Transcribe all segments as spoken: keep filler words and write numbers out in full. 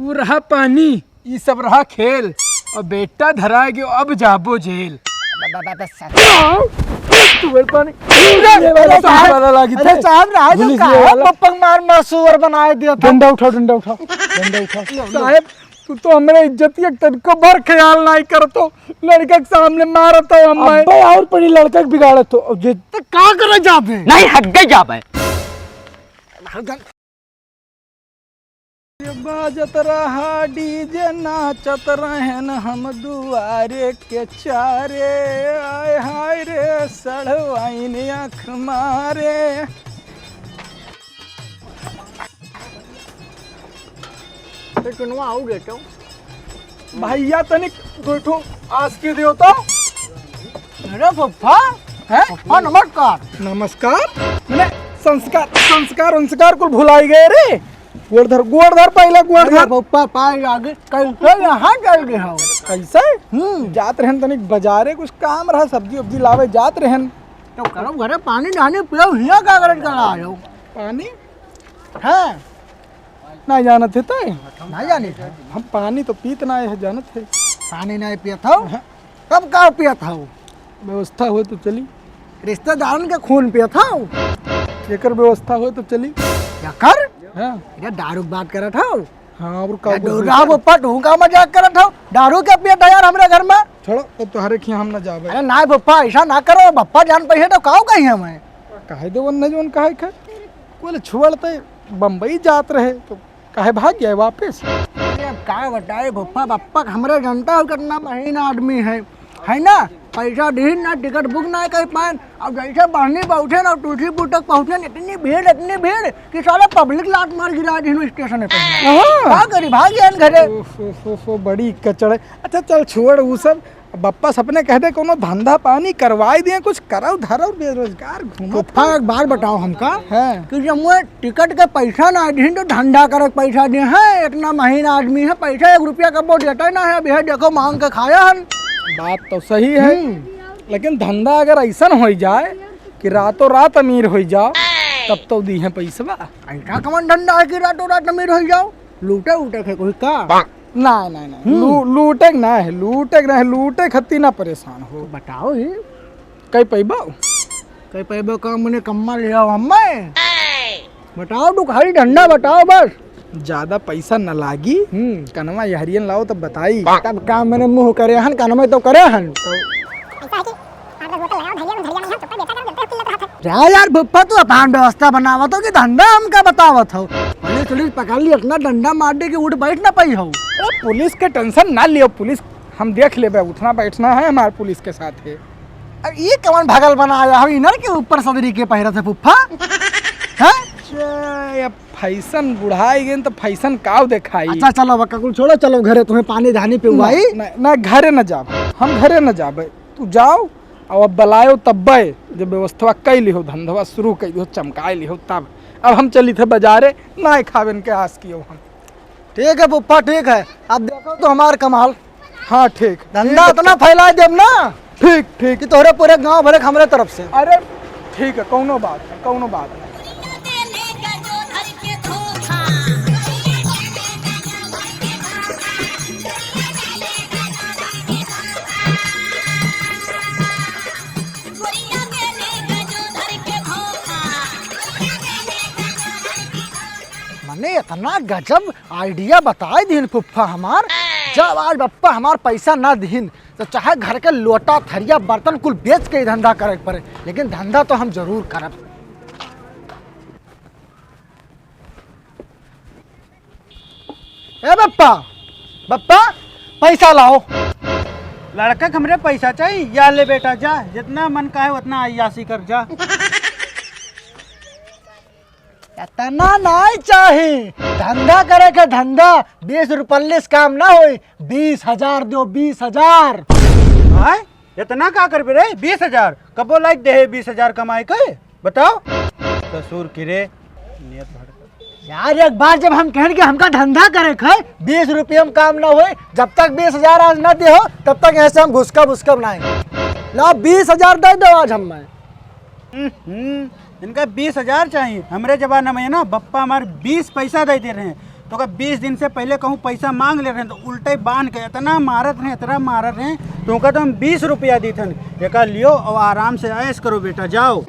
उ रहा पानी, ई सब रहा खेल, अउर बेटा धरा गयो, अब जाबो जेल। ब-, ब-, ब-, बस। तू बड़ पानी। अरे, अरे, साहब, वाला लागी अरे, थे। साहब, रहा जो पुलिस का ये है, वाला। पप्पा के मार मार सुअर बनाए दिया था। डंडा उठाओ, डंडा उठाओ, डंडा उठाओ। साहब, तू तो हमरे इज्जत के तनिको भर ख्याल नाहीं करत हो। लड़का के सामने मारत हो हमें। अबे और पड़ी लड़का के बिगाड़त हो। अब जे तो का करे जाबे? नहीं, हट गई जाबे। बाजत रहा डीजे, नाचत रहन हम दुआरे के चारे। आय हाय रे, सड़वाइन आँख मारे। ए, टुनवा, आओ बेटो। भैया, तनिक दो ठो आस के दियो तो। अरे फुफ्फा, हैं? फुफ्फा, नमस्कार। नमस्कार? मने संस्कार, संस्कार, संस्कार कुल भुलाई गए रे। गोड़ धर, गोड़ धर, पहले गोड़ अरे धर। फुफ्फा, पाए लागे, कैसे यहाँ चल गए हो? कैसे? हम्म। जात रहन तनिक बाजारे, कुछ काम रहा, सब्जी उब्जी लावे जात रहन। तो करो घरे पानी डानी पियो, हियाँ का करत चला आयो? पानी? हाँ। ना जानत है तय? ना जानी था। हम पानी तो पीत ना है, जानत है। पानी नहीं पियत हो? हाँ। तब का पियत हो? व्यवस्था हो तो चली। रिश्तेदारन के खून पियत हो? एकर व्यवस्था हो तो चली। एकर? हाँ। ये दारू के बात करत हो? हाँ, और का या बोल दूसरा रहे? बप्पा, तू का मजाक करत हो? दारू के पियत है यार हमरे घर में? छोड़ो, अब तोहरे खियाँ हम ना जाबे। अरे ना बप्पा, ऐसा ना करो, बप्पा जान पइहे तो काऊ कही हमें? कहे दे वन्ने जौन कहे के। बोले छुअल ते बम्बई जात रहे, तो काहे भाग गए वापस? अरे अब का बताए फुफ्फा, बप्पा हमरे जानता हो कितना महीन आदमी है, है ना? पैसा दीन ना, टिकट बुक ना कर पाएन। अब जैसे बढ़नी बैठे ना, टूटी बूटक पहुँचे, इतनी भीड़, इतनी भीड़ कि साला पब्लिक लात मार गिरा दीन स्टेशन पे। हाँ। का करी, भाग गए घरे। ओफ, ओफ, ओफ, ओफ, बड़ी कचड़ है। अच्छा चल छोड़ वो सब, बप्पा सपने कह दे कोनो धंधा पानी करवाई दिए, कुछ करौ धरौ, बेरोजगार घूमत फुफ्फा, हौ। एक बात बताओ हमका हाँ। कि जब मुझे टिकट के पैसा ना दीन तो धंधा करे के पैसा दे हैं? इतना महीन आदमी है, पैसा एक रुपया कबो देता ही ना है। अभी है देखो मांग के खाया हन। बात तो सही है, हम्म। लेकिन धंधा अगर ऐसन हो जाए कि रातों रात अमीर हो जाओ, तब तो दी है पैसवा। ऐसा कौन धंधा है कि रातों रात अमीर हो जाओ? लूटे उठे के कोई का? ना, ना, ना। हम्म। लू-, लूटे के ना है, लूटे के ना है, लूटे खत्ती ना परेशान हो। बताओ ही। कई पैबो? कई पैबो का मने कम्मा ले आओ हमें। बताओ तू खाली धंधा बताओ बस। ज्यादा पैसा न लागी। हम्म। कनवा यहरियन लाओ तब बताई। तब का मने मुँह करे हन, कनवा तो करे हन। ऐसा है कि आप लोग बोतल लगाओ, धैया में धैया में हम चुप्पा देता करो, जब तक किल्लत रहत है। जा यार फुफ्फा, तू अपन व्यवस्था बनावत हो कि धंधा हमका बतावत हो? पुलिस उलिस पकड़ ली, इतना डंडा मार दे कि उठ बैठ ना पाई हो। अरे पुलिस के टेंशन ना लियो, पुलिस हम देख लेबे, उठना बैठना है हमार पुलिस के साथ है। अब ये कौन भगल बनाया हो इनर के ऊपर सदरी के पहिरत है फुफ्फा? हैं? अच्छा, अब फैशन बुढ़ाई गए तो फैशन काव देखाई? अच्छा चलो बक्का कुल छोड़ो, चलो घरे तुम्हें पानी धानी पिवाई। ना, ना, ना, घरे न जाब, हम घरे न जाबे। तू जाओ, अब, अब बलायो तब्बे, जब व्यवस्था कई लिहो, धंधवा शुरू कई लिहो, चमकाई लिहो तब। अब हम चली थे बाजारे, ना खावेन के आस कियो हम। ठीक है फुफ्फा, ठीक है। अब देखो तो हमार कमाल। हाँ, ठीक। धंधा ठीक है। इतना फैला देब ना ठीक, ठीक। कि तोहरे पूरे गांव भरे के हमरे तरफ से। अरे, ठीक है, कौनो बात नहीं, कौनो बात नहीं। मने इतना गजब idea बताए दिहिन फुफ्फा हमार। जब आज बप्पा हमार पैसा ना दिहिन, तो चाहे घर के लोटा, थरिया, बर्तन कुल बेच के ही धंधा करे के पड़े, लेकिन धंधा तो हम जरूर करब। ए बप्पा, बप्पा, पैसा लाओ। लड़का के हमरे पैसा चाहिए, या ले बेटा जा, जितना मन का है उतना अय्यासी कर जा। इतना नहीं चाही, धंधा करे के धंधा, बीस रुपल्ले से काम ना होई, बीस हजार दो, बीस हजार। आय, इतना का करबे रे, बीस हजार? कबो लाइक दे है बीस हजार कमाई के, बताओ। ससुर की रे, नियत भड़का। यार, एक बार जब हम कहन कि हमका धंधा करे के है, बीस रुपये में काम ना होई, जब तक बीस हजार आज ना दे हो, तब तक यहाँ से हम घुसकब, घुसकब नहीं। लाओ, बीस हजार दे दो आज हमें। हम्म, इनका बीस हजार चाहिए। हमरे जमाना में ना बप्पा हमार बीस पैसा देते रहे, तोका बीस दिन से पहिले कहूँ पैसा माँग ले रहे तो उल्टे बाँध के इतना मारत रहे, इतना मारत रहे। तोका तो हम बीस रुपया दीत हन, एका लियो और आराम से ऐश करो बेटा, जाओ।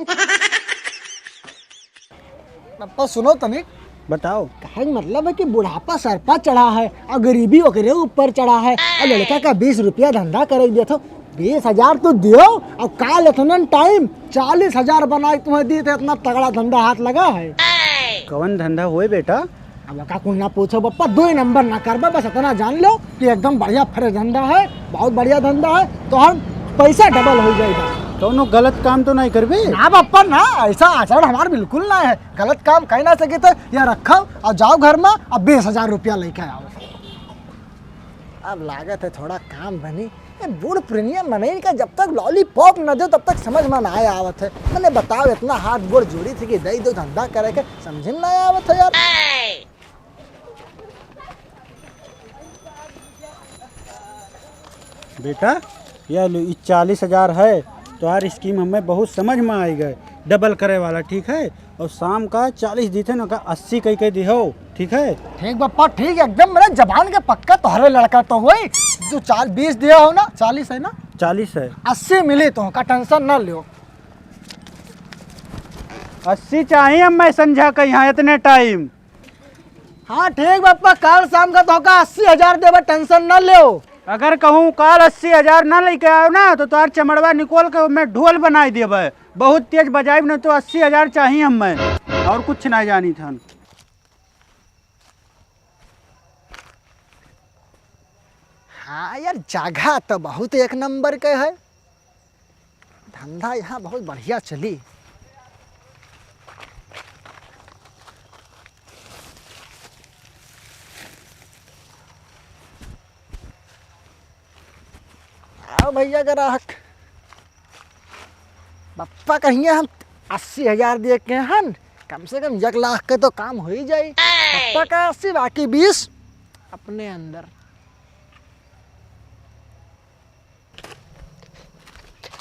पप्पा सुनो तनिक। बताओ। कहे का मतलब है कि बुढ़ापा सर पर चढ़ा है और गरीबी ओकरे ऊपर चढ़ा है और लड़का का बीस रुपया धंधा करे दिया था, बीस हजार तो दियो, और काल इतना टाइम चालीस हजार बनाए तुम्हें दिए थे, इतना तगड़ा धंधा हाथ लगा है। कवन धंधा होए बेटा? अब का कुल ना पूछो बप्पा, दो ही नंबर ना करबा, बस इतना जान लो कि एकदम बढ़िया फ्रेश धंधा है, बहुत बढ़िया धंधा है, तो हम पैसा डबल हो जाएगा। कौनो गलत काम तो नहीं करबे? ना बप्पा ना, ऐसा आचरण हमार बिल्कुल ना है, गलत काम कह ना सके थे, या रखो और जाओ घर में, अब बीस हजार रुपया लेके आओ। अब लागत है थोड़ा काम बनी। ये बूढ़ पुरनिया मनई का जब तक लॉलीपॉप न दो तब तक समझ में ना आवत है। मने बताओ, इतना हाथ गोड़ जोड़ी थे कि दई दो धंधा करे के, समझ में ना आवत है यार। बेटा, ये लो, ई चालीस हजार है, तोहार स्कीम हमें बहुत समझ में आई गए, डबल करे वाला, ठीक है? और शाम का चालीस दी थे ना, का अस्सी कई कई दिहो, ठीक है? ठीक बप्पा, ठीक, एकदम मेरे जबान के पक्का तोहरे लड़का तो होई। जो चाल बीस दिया हो ना, चालीस है ना? चालीस है। अस्सी मिली तो का, टेंशन ना लियो। अस्सी चाहिए हमें संझा का यहाँ इतने टाइम। हाँ ठीक बप्पा, काल शाम का तोहका अस्सी हजार देबे, टेंशन न लेओ। अगर कहूँ काल अस्सी हजार न लेके आयो ना तो तोहार चमड़वा निकोल के मैं ढोल बनाई देबे। बहुत तेज बजाइब न तो अस्सी हजार चाहिए हमें, और कुछ नहीं जानी थन। हाँ यार, जगह तो बहुत एक नंबर के है, धंधा यहाँ बहुत बढ़िया चली। आओ भैया ग्राहक, बप्पा कहिए हम अस्सी हजार दे के हन, कम से कम एक लाख के तो काम हो ही जाई। बप्पा का अस्सी, बाकी बीस अपने अंदर।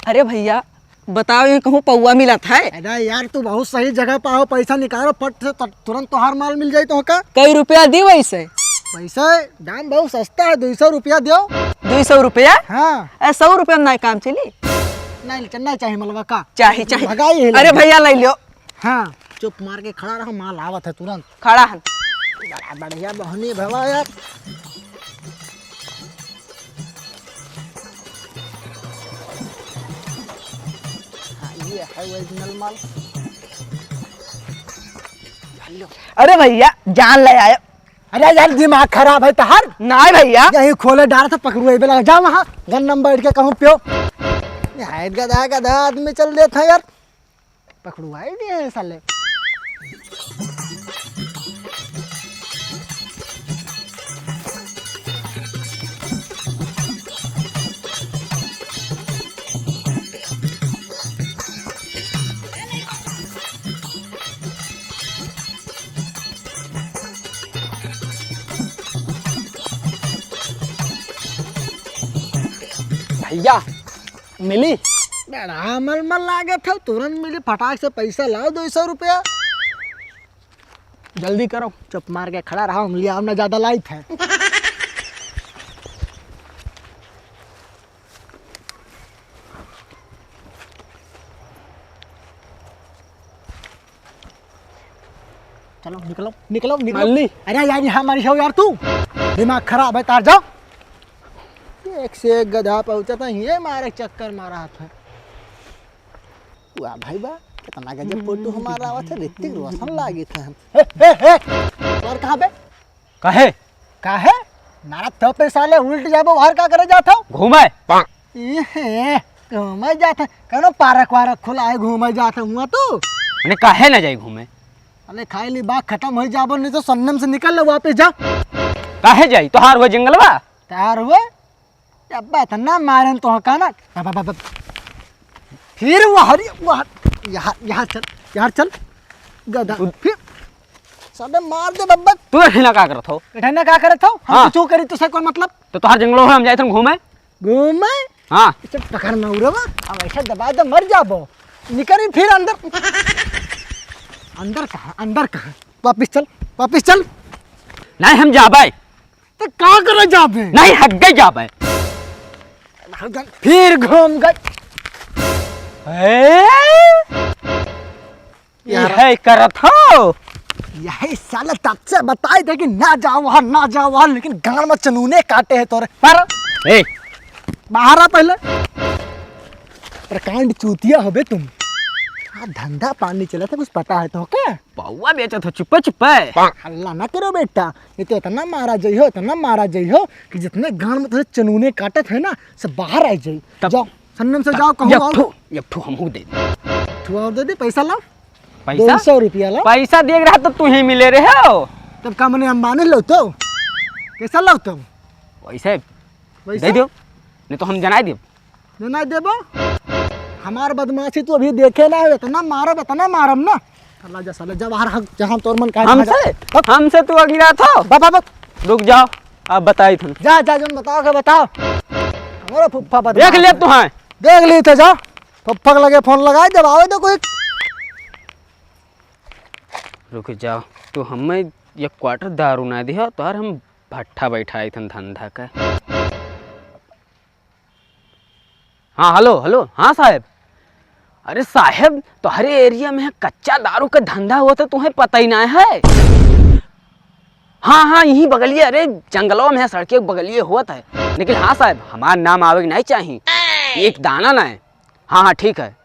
अरे भैया, बताओ, ये कहूँ पौवा मिलत है? अरे यार, तू बहुत सही जगह पर हो, पैसा निकालो फट से, त-, तुरंत तोहार माल मिल जाई तोहका। कई रुपया दी वैसे? वैसे दाम बहुत सस्ता है, दो सौ रुपया दियो। दो सौ रुपया? हाँ। ए, सौ रुपया में नहीं काम चली? नहीं, नहीं चाहिए मलवा का? चाही, चाही। भगाई है अरे लड़का। भैया, ले लियो। हाँ, चुप मार के खड़ा रहो, माल आवत है तुरंत। खड़ा हन। बड़ा बढ़िया बहनी भवा यार। हाँ, ये है ओरिजिनल माल। अरे भैया, जान ले आयो। अरे यार, दिमाग खराब है तहार? नाहीं भैया। यही खोले डार था, पकड़ू, ए बेला, जा वहाँ, गन नंबर बैठ के कहूँ पियो। ये है गधा, गधा आदमी चल देता है यार। पकड़वाई दिए हैं साले। भैया, मिली? बड़ा मलमल लागत हौ, तुरंत मिली, फटाक से पैसा लाओ, दो सौ रुपया। जल्दी करो, चुप मार के खड़ा रहो, हम लियाओ ना, ज्यादा लाइत है। चलो, निकलो, निकलो, निकलो। मल्ली। अरे यार, यहाँ मारी हो यार तू। दिमाग खराब है तार, जाओ। एक से एक गधा पहुँचा था, ये मारे चक्कर मारा था। वाह भाई वाह, कितना गजब फोटो हमारा आवा था, ऋतिक रोशन लागे था। ए, ए, ए, और कहाँ पे? काहे? काहे? नारा तो पे साले उल्ट जाबो, बाहर का करे जात हो? घूमे। इहे, घूमे जात है। कनो पार्क वार्क खुला है, घूमे जात है हुआ तो? मने काहे ना जाई घूमे? अरे खाई ली बात खत्म हो जाबो, नहीं तो सन्नम से निकल लो वापस जा। काहे जाई? तोहार हुआ जंगलवा? तोहार हुआ? अब्बा इतना मारन तो का ना। अब, अब, अब, अब। फिर वो हरी, वो हर-, यहाँ, यहाँ चल, यहाँ चल। गधा। उद- फिर साले मार दे बब्बा। तू एठे ना का करत हो? एठे ना का करत हो? हम हाँ। कुछ करी तो से कौन मतलब? तो तोहार जंगलो है, हम जाए थे घूमे। घूमे? हाँ। इसे पकड़ ना उड़वा, अब ऐसे दबा दे मर जाबो। निकल फिर अंदर। अंदर कहाँ? अंदर कहाँ? वापिस चल, वापिस चल। नहीं, हम जाबे। तो का करे जाबे? नहीं, हग्गे जाबे। फिर घूम गए। ए? यार। यही करत हो? यही साला तब से बताए थे कि ना जाओ वहाँ, ना जाओ वहाँ, लेकिन गाँड़ में चनूने काटे हैं तोरे। पर ए। बाहर आ पहले। प्रकांड चूतिया होबे तुम। हाँ, धंधा पानी चला था, कुछ पता है तो क्या? पौवा बेचत हो चुप्पे चुप्पे। हल्ला ना करो बेटा, नहीं तो इतना मारा जाइ हो, इतना मारा जाइ हो कि जितने गाँड़ में तुझे चनूने काटत है ना, सब बाहर आ जाई। तब जाओ, सन्नम से तब जाओ, कहूँ एक आओ। ठो, एक ठो हमहू दे दे। ठो और दे दे, पैसा लाओ। पैसा? दो सौ रुपया लाओ। पैसा दिए रहा तो तू ही मिले रहे हो। तब का मने अंबानी लो तो? कैसा लो तो? वैसे वैसे? दे दो, नहीं तो हम जनाई देब। जनाई देबो? हमार बदमाशी तू अभी देखे ना है, इतना मारब, इतना मारब ना। साला जा, साला जा बाहर, हग, जहाँ तोर मन कहे, हमसे? जा। हग। हमसे तू अगिरा था? बा, बा, बा। रुक जाओ, अब बताई तुम। जा, जा, जौन बताओ के बताओ। हमारा फुफ्फा बदमाश देख लिया है। तू है। देख ली थे, जा। फुफ्फा के लगे फोन लगाई, जब आवे तो कोई। रुक जाओ, तू हमें एक क्वार्टर दारू ना दिया, तोहर हम भट्ठा बैठाई थन धंधा का। हाँ, हेलो, हेलो, हाँ साहेब। अरे साहेब, तोहरे एरिया में कच्चा दारू का धंधा हुआ था, तुम्हें पता ही ना है। हाँ, हाँ, यहीं बगलिए, अरे जंगलों में है, सड़के बगलिए हुआ था। लेकिन हाँ साहेब, हमार नाम आवे के नहीं चाहिए, एक दाना ना है। हाँ, हाँ, ठीक है,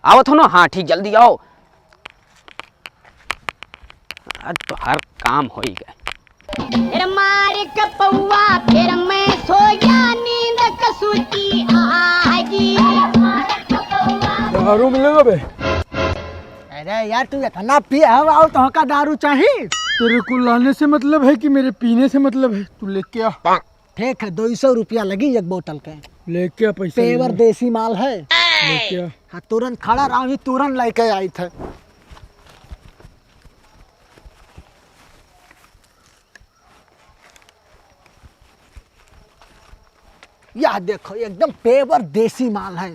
आवत हो ना? हाँ, ठीक, जल्दी आओ। आज तो हर काम हो ही गए। फिर मार के पौवा, फिर मैं सो गया नींद कसूती आगी। दारू मिलेगा बे? अरे यार, तू इतना पिया हो, और तो का दारू चाहिए? तेरे को लाने से मतलब है कि मेरे पीने से मतलब है? तू लेके आ। ठीक है, दो सौ रुपया लगी एक बोतल के। लेके आ पैसा, पेवर लेके आ। देसी माल है। लेके आ। हाँ, तुरंत खड़ा रहा, अभी तुरंत लेके आई थे। यह देखो, एकदम पेवर देसी माल है।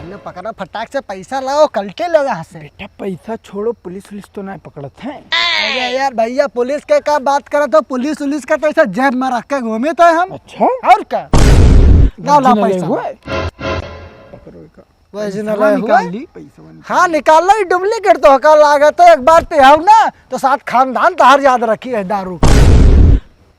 हमने पकड़ा, फटाक से पैसा लाओ, कल्टे लो यहाँ से। बेटा, पैसा छोड़ो, पुलिस वुलिस तो ना पकड़त है। अरे यार भैया, पुलिस के का बात करत हो? पुलिस वुलिस का तो ऐसा जेब में रख के घूमे तो हम। अच्छा? और का? लाओ, लाओ original पैसा। हुआ है? पकड़ो एका। वो original पैसा है, हुआ निकाल है? ली, पैसा निकाल हाँ, ली। निकाल लो, ये duplicate तो का लागत है। एक बार पे आओ ना, तो सात खानदान तहार याद रखी है दारू।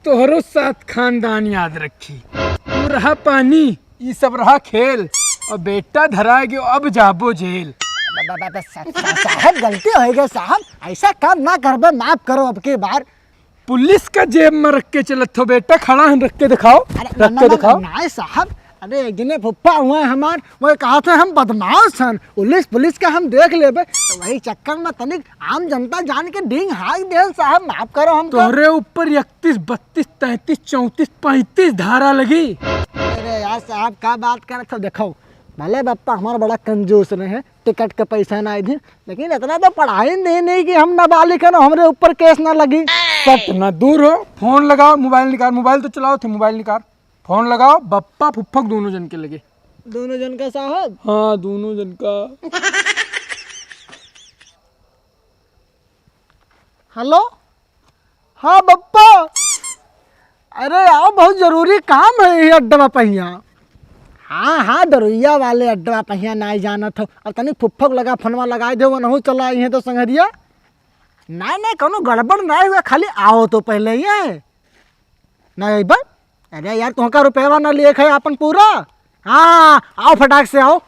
तोहरो सात खानदान याद रखी। तू रहा पानी, ई सब रहा खेल, और बेटा धरा गयो, अब जाबो जेल। ब-, ब-, ब-, ब-, सा-, सा-, साहब, गलती हो गई साहब, ऐसा काम ना करबे, माफ करो अब की बार। पुलिस का जेब में रख के चलत हो बेटा, खड़ा हन, रख के दिखाओ, अरे, रख ना, के ना, दिखाओ। ना, ना, साहब, अरे, जिन्हें फुफ्फा हुआ है हमार, वो कहा था हम बदमाश हन, पुलिस, पुलिस का हम देख लेबे, तो वही चक्कर में तनिक आम जनता जान के डींग हाँक देन साहब, माफ करो हमको। तोहरे ऊपर इकतीस, बत्तीस, तैंतीस, चौंतीस, पैंतीस धारा लगी। अरे यार साहब, का बात करत हो? देखो, भले बप्पा हमार बड़ा कंजूस रहे, टिकट के पैसा ना दे, लेकिन इतना तो पढ़ाई नहीं, नहीं कि हम नाबालिग हन, हमरे ऊपर केस ना लगी। सट ना दूर हो, फोन लगाओ, मोबाइल निकाल, मोबाइल तो चलाओ थे, मोबाइल निकाल, फोन लगाओ, बप्पा फुफ्फक दोनों जन के लगे। दोनों जन का साहब? हाँ, दोनों जन का। हेलो, हाँ बप्पा, अरे आओ, बहुत जरूरी काम है ये अड्डवा पहिया। हाँ, हाँ, दरुइया वाले अड्डवा पहिया नाई जानत हो। अब तनी फुफ्फक लगा, फोनवा लगाई दे, वनहु चला आई है तो संगरिया। नाई, नाई, कौनो गड़बड़ नाई हुआ, खाली आओ तो पहले ये। ना अइबा? अरे यार, तुहका रुपया ना लिए है अपन पूरा। हाँ, आओ फटाक से आओ।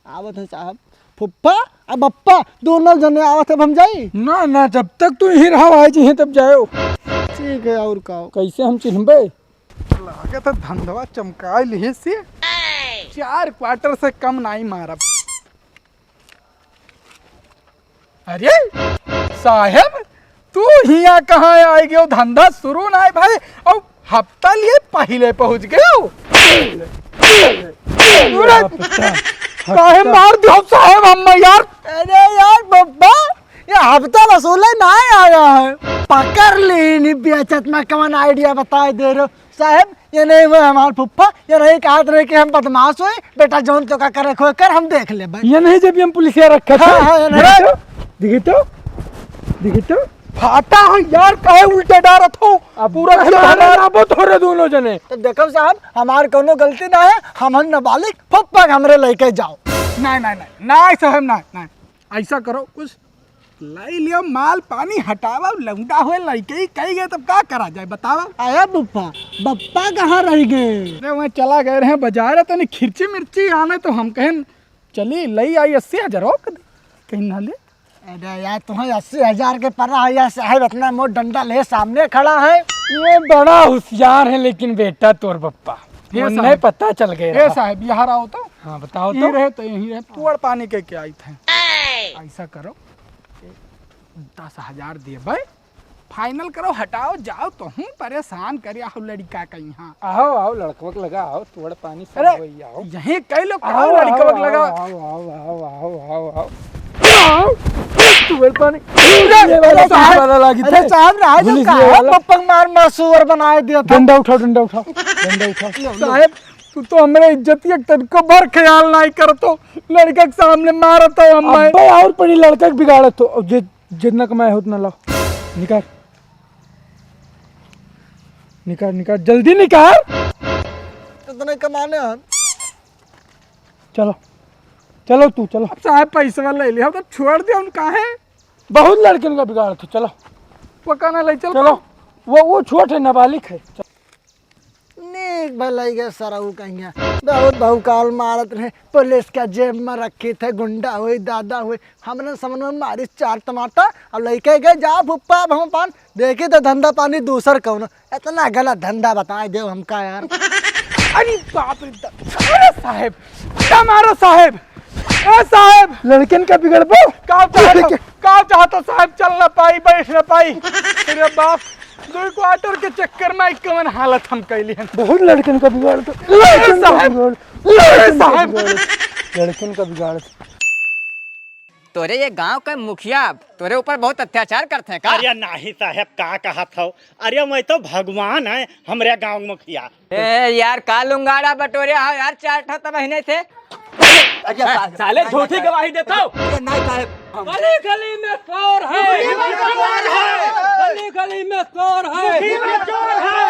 आवत है साहब, फुफ्फा अब बप्पा दोनों जने आवत है, अब हम जाई? ना, ना, जब तक तू यहीं रहा, भाई जी हैं तब जाओ। ठीक है, और का हो? कैसे हम चिन्हबे? लागत है धंधवा चमकाए लिहे से चार क्वार्टर से कम नाई मारब। अरे साहेब, तू हियाँ कहाँ आइ गयो? धंधा शुरू नाई भाई, और हफ्ता लिए पहिले पहुँच गयो। अरे, काहे मार दियो साहेब हम यार? अरे यार बप्पा, ये हफ्ता वसूले नाई आया है। पकड़ ली नी बेचत में, कौन idea बताए दे रहे हो? साहेब, ये नहीं हुआ हमार फुफ्फा, ये नहीं कहत रहे कि हम बदमाश होई, बेटा जौन तोका करे खोए कर, हम देख लेबे। ये नहीं जब हम पुलिसिया रखा था। हाँ, हाँ, ये नहीं। देखी तो, देखी तो, देखी तो। फाटा है यार, काहे उल्टे डारत हो? अब पूरा अरे, खेत मारे हमार। ना बो तोरे दोनों जने। तो देखो साहब, हमार कौनो गलती ना है, हम हन नाबालिग, फुप्पा के हमरे लेके जाओ। नहीं, नहीं, नहीं, नहीं साहब, नहीं, नहीं। ऐसा करो, कुछ लाई लियो, माल पानी हटावा, लौंडा होए, लइके ही कही गए, तब का करा जाए, बतावा? आया बप्पा, बप्पा कहाँ रह गए? अरे, वहाँ चला गए रहे बाजार, तनी खिरची मिर्ची आने, तो हम कहें, चली, लई आई अस्सी हजार हो कदी, कहीं ना ले। अरे यार, तुम्हें अस्सी हजार के पड़ा है यार साहब, इतना मोट डंडा ले सामने खड़ा है। ये बड़ा होशियार है, लेकिन बेटा तोर बप्पा, ये उन्हें साहब। पता चल गया ए रहा। साहब, यहाँ आओ तो। हाँ, बताओ ये तो। रहे तो यहीं रहे, पुअड़ पानी के क्या आई थे। ऐसा करो, दस हजार दे भाई, final करो, हटाओ, जाओ, तो हूँ परेशान करे हो लड़का का यहाँ। आओ, आओ, लड़कवा के लगा, आओ, तोड़ पानी सब अरे, वही, आओ। यहीं कई लोग आओ, आओ, लड़कवा के लगा। आओ, आओ, आओ, आओ, आओ, आओ। आओ, तोड़ पानी। अरे, अरे, साहब, वाला लागी अरे, थे। साहब, रहा तो पुलिस का ये है, वाला। पप्पा के मार, मार सुअर बनाए दिया था। डंडा उठाओ, डंडा उठाओ, डंडा उठाओ। साहब, तू तो हमरे इज्जतिया के तनिको भर ख्याल नाई करतो। लड़का के सामने मारत हो हम। अबे और पड़ी लड़का के बिगाड़त हो। अब जे जितना कमाए हो उतना लाओ। निकाल। निकाल, निकाल, जल्दी निकाल। कितने कमाने हैं? चलो। चलो तू, चलो। अब साहब पैसवा ले लिया, हम तो छोड़ दिया उनका है। बहुत लड़कन का बिगाड़त हो, चलो। वो कहना ले चल। चलो। वो, वो छोट है, नाबालिग है। चलो। नीक भलाई के सरऊ कहिया। बहुत भौकाल मारत रहे। पुलिस का जेब में रखी थे, गुंडा हुई, दादा हुई। हमने समझ में मारी चार टमाटर, अब लइके गए, "जा फुप्पा, अब हम पान देखी तो धंधा पानी दूसर कौनो।" इतना गलत धंधा बताए देव हमका यार। अरे बाप रे, द-, अरे साहेब, क्या मारो साहेब? ए साहेब! लड़कन का बिगड़बो? का चाहत हो? लड़के का चाहत हो साहेब? चल ना पाई, बैठ ना पाई। अरे बाप, दो क्वार्टर के चक्कर में कवन हालत हम कैली हन। बहुत लड़कन का बिगाड़ तो, ए लड़कन का साहेब! बिगाड़, ए लड़कन का साहेब! बिगाड़, लड़कन का बिगाड़। तोरे ये गांव के मुखिया तोरे ऊपर बहुत अत्याचार करते हैं का? अरे नाही साहेब, का कहत हो? अरे मैं तो भगवान है, हमरे गांव के मुखिया। ए यार, का लुंगाड़ा बटोरे हो यार, चार ठो त महीने से। अरे हाँ, साले झूठी गवाही देता हो। अरे नाही साहेब। गली गली में चोर है। गली में चोर है। गली गली में चोर है। गली में चोर है।